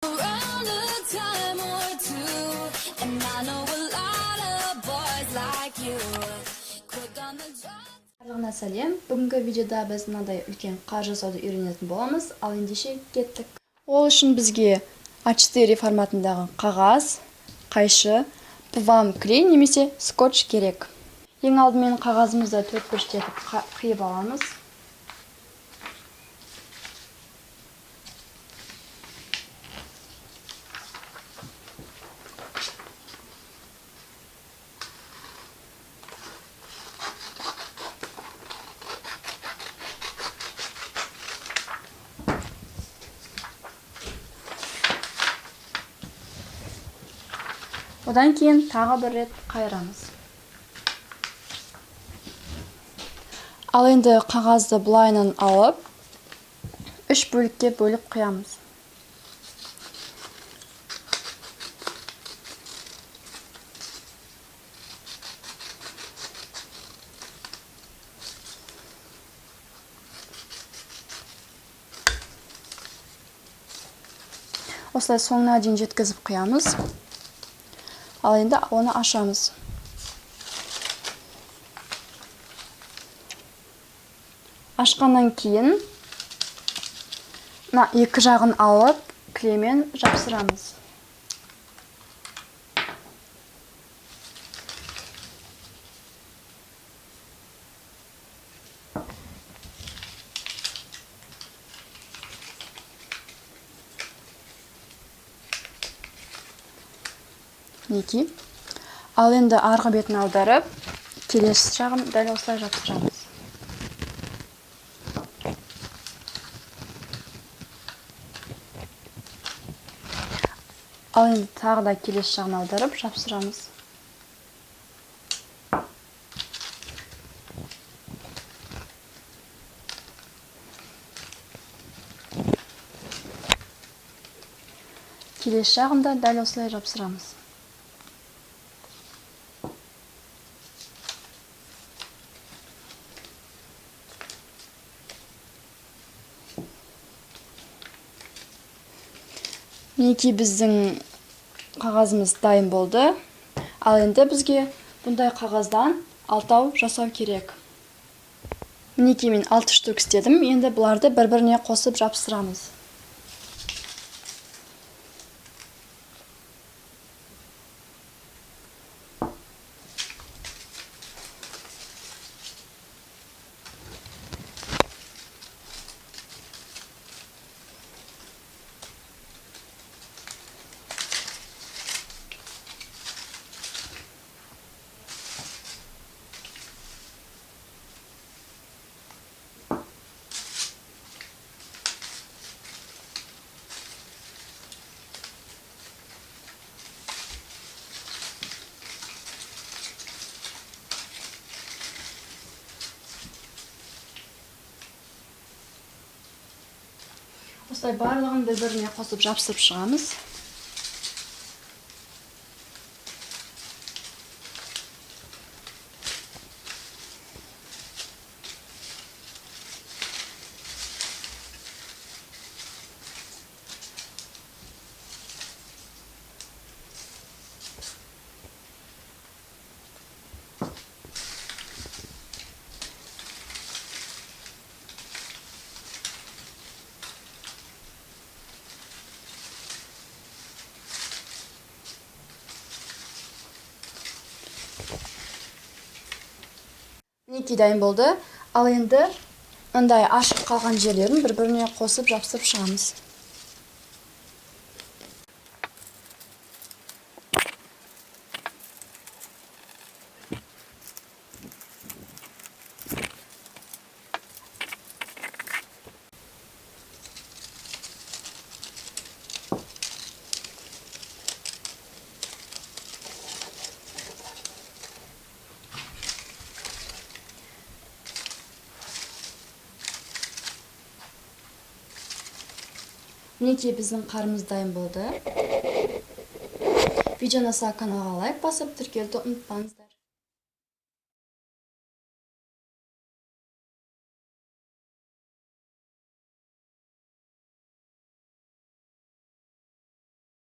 Around a time or two, and I know a lot of boys like you. Quick on the draw. Барлығына сәлем. Бүгінгі видеода біз мынадай үлкен қар жасауды үйренетін боламыз. Ал ендеше кеттік. Ол үшін бізге А4 форматындағы қағаз, қайшы, ПВА клей немесе скотч керек. Ең алдымен қағазымызды төрт бұрыштетіп қиып аламыз. Одан кейін тағы бір рет қайырамыз. Ал енді қағазды былайынан алып, үш бөлікке бөліп қиямыз. Осылай соңына дейін жеткізіп қиямыз. Ал енді оны ашамыз. Ашқаннан кейін мына екі жағын алып, клеймен жапсырамыз. Мінекей. Ал енді арғы бетін аударып, келесі жағын дәл осылай жапсырамыз. Ал енді тағы да келесі жағын аударып, жапсырамыз. Келесі жағын да дәл осылай жапсырамыз. Мінекей біздің қағазымыз дайын болды. Ал енді бізге бұндай қағаздан алтау жасау керек. Мінекей мен 6 штук істедім. Енді бұларды бір-біріне қосып жапсырамыз. Осылай барлығын бір-біріне қосып жапсырып шығамыз. Мінекей дайын болды. Ал енді мындай ашық қалған жерлерін бір-біріне қосып жапсырып шығамыз. Мінекей біздің қарымыз дайын болды. Видео ұнаса каналға лайк басып, тіркелуді ұмытпаңыздар.